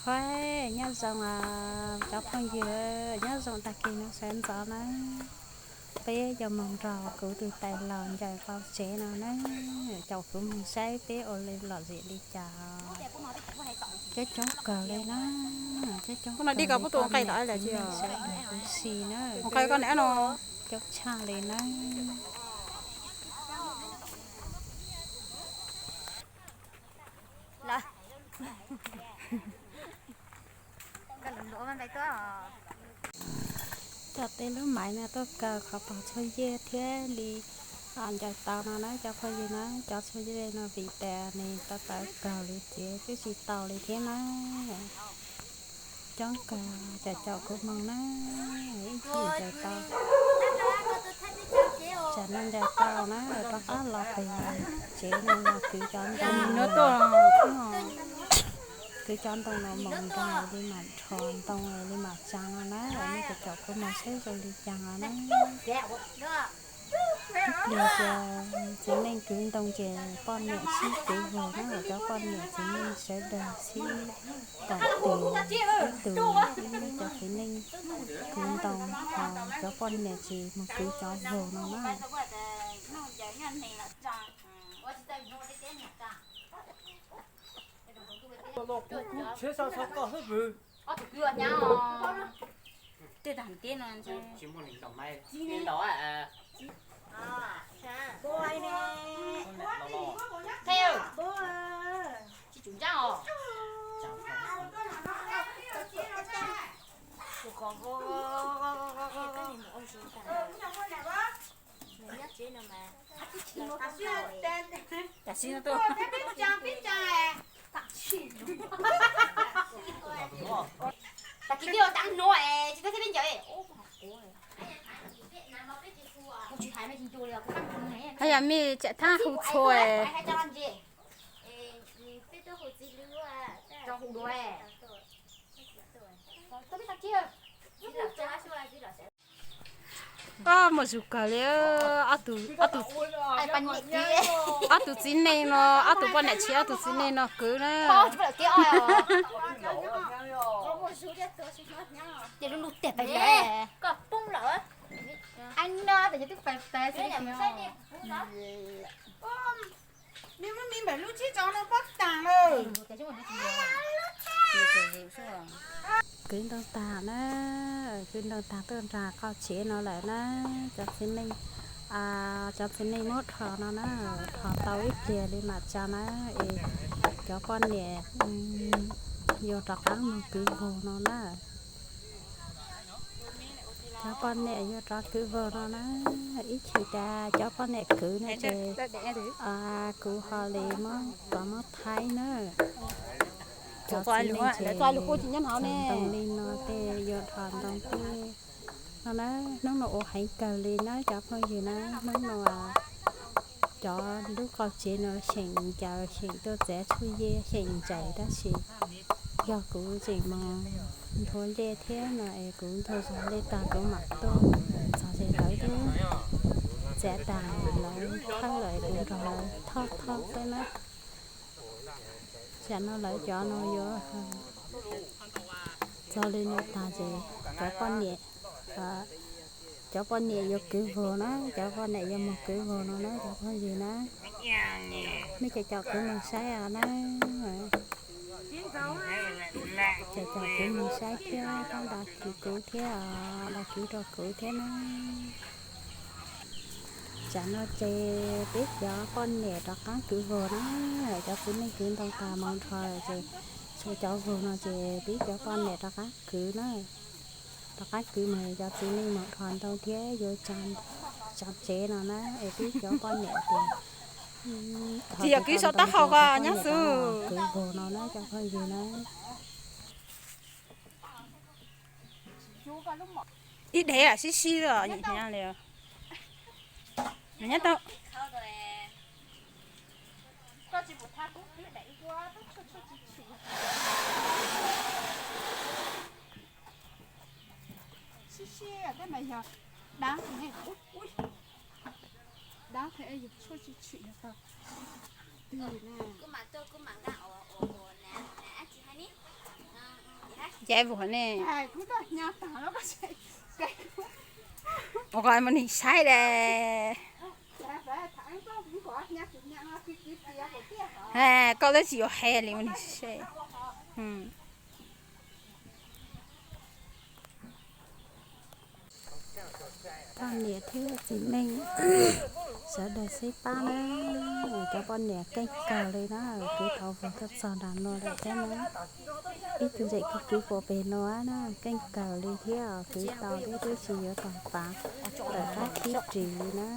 Ua, nyob zoo cov phooj ywg, nyob zoo tag kis no sawv ntxov na, peb yuav mus nrog kuv tus tais laus ncaws qaum tsev no na. Caum kuv mus saib peb ua li lom zem li cas. Coob coob kawg li na, coob coob kawg li, sawv daws kuv si na. Coob tshaj li na. Coj tej lub maiv no tuaj kaw qhov pog txhua yej thiaj li ncaws tau no na cov phooj ywg na. Cov txhua yej no vim tas nws tawv tawv kawg li ces twb tsis tau li thiab na. Coob kawg, caum caum kuv mus na, ib chim ncaws tau. Tsam no ncaws tau na, rov qab los pem tsev no los kwv cov ntoo, kwv cov ntoo no mus nrog li mam rho ntoo li mam tsa no na. Nej caum caum kuv mus saib zoo li cas no na. Ib pliag ces txiv neej kwv ntoo ces poj niam sib kwv vog na, cov poj niam txiv neej sawv daws sib koom tes, ib tug ib lub, cov txiv neej kwv ntoo, cov poj niam ces mus kwv cov vog no na. Tej tag teb no. Tsis tsum ntsaab os. Tam sim no tuaj. Tag kis twb los tau hnub es tsis tau thiab peb ncaws. Haj yam mej tseem thab hu txhua. Koj muaj zug kawg li. Ob tug, ob tug txiv neej no, ob tug poj niam tsis, ob tug txiv neej no kwv na. Kwv ntoo tag na, kwv ntoo tag tuaj nram qaum tsev no lawm na. Cov txiv neej, cov txiv neej muab rho no na, rho tau ib pliag li mam tso na, es cov poj niam yuav rov qab mus kwv vog no na. Cov poj niam yuav rov kwv vog no na, ib chim tas cov poj niam kwv no ces kuv ho li muab kom muab thaib na. Cov txiv neej ces ntoo li no tej yuav rho ntoo tej no na. Hnub no ua heev kawg li na cov phooj ywg na, hnub no cov lub qaum tsev no xyeem ncaws xyeem tuaj txiav tshuaj yej xyeem ncaws tab sis yog kuv tseem mus nthuav ncej thiab no es kuv nthuav zog ncej tag kuv mam tuaj txog ces lawv twb txiav tag lawv thawb lawm es kuv nrog lawv thoj thoj xwb na. Tsam no lawv cov no yuav txog li no tag ces cov poj niam, cov poj niam yuav kwv vog na, cov poj niam yuav mus kwv vog no na cov phooj ywg na. Nej caum caum kuv mus saib os na. Caum caum kuv mus saib thiab pab đăng ký kuv thiab, đăng ký rau kuv thiab na. Tsam no ces peb cov poj niam rov qab kwv vog na, cov txiv neej kwv ntoo tag mus rho lawm ces tshuav cov vog no ces peb cov poj niam rov qab kwv na. Rov qab kwv mus, cov txiv neej mus rho ntoo thiab yuav tso tsev no na, es peb cov poj niam ces tsis yog kwv saum taub hau ko nyob xwb, kwv vog no na cov phooj ywg na. Ib dev lam sib sib li nyob tau. Sib sib tej mas yog dab, dab thiab yus tshuaj tsis tshwm yog tau twg na. Caiv vus ne. Ua koj mus nim saib daim. Koj twb tsis yuav hais li mus nim saib. Poj niam thiab txiv neej sawv daws xeb pab na, cov poj niam keej kawg li na, kwv tau vus tuaj txog nram no lawm thiab na. Ib tug ntxhais kwv kwv puas pem no na, keej kawg li thiab, kwv tau thiab twb tsis yuav tog tav lawm qab khib ris li na.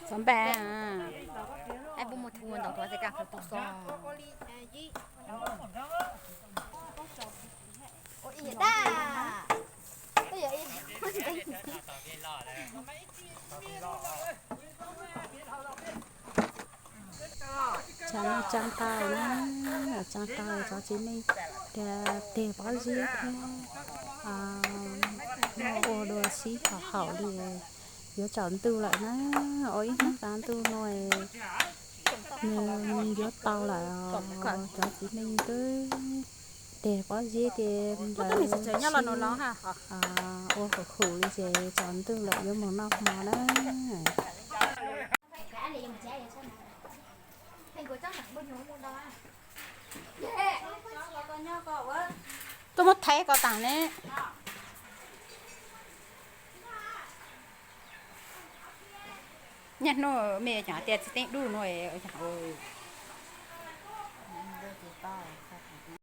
Txog npaj. Tsam no tsa tau na, tsa tau cov txiv neej tias tes pob zeb thiab ua dua sib haum haum li, yuav tsaus ntuj lawm na, ua ib hnub tav ntuj no nws yuav tau lawm, cov txiv neej twb tes pob zeb ces lawv ua haum haum li ces tsaus ntuj lawm yuav mus noj hmo na. Tuaj muab thaij ko tas ne. Niaj hnub mej cov tias txiv teej dub no ua cas ua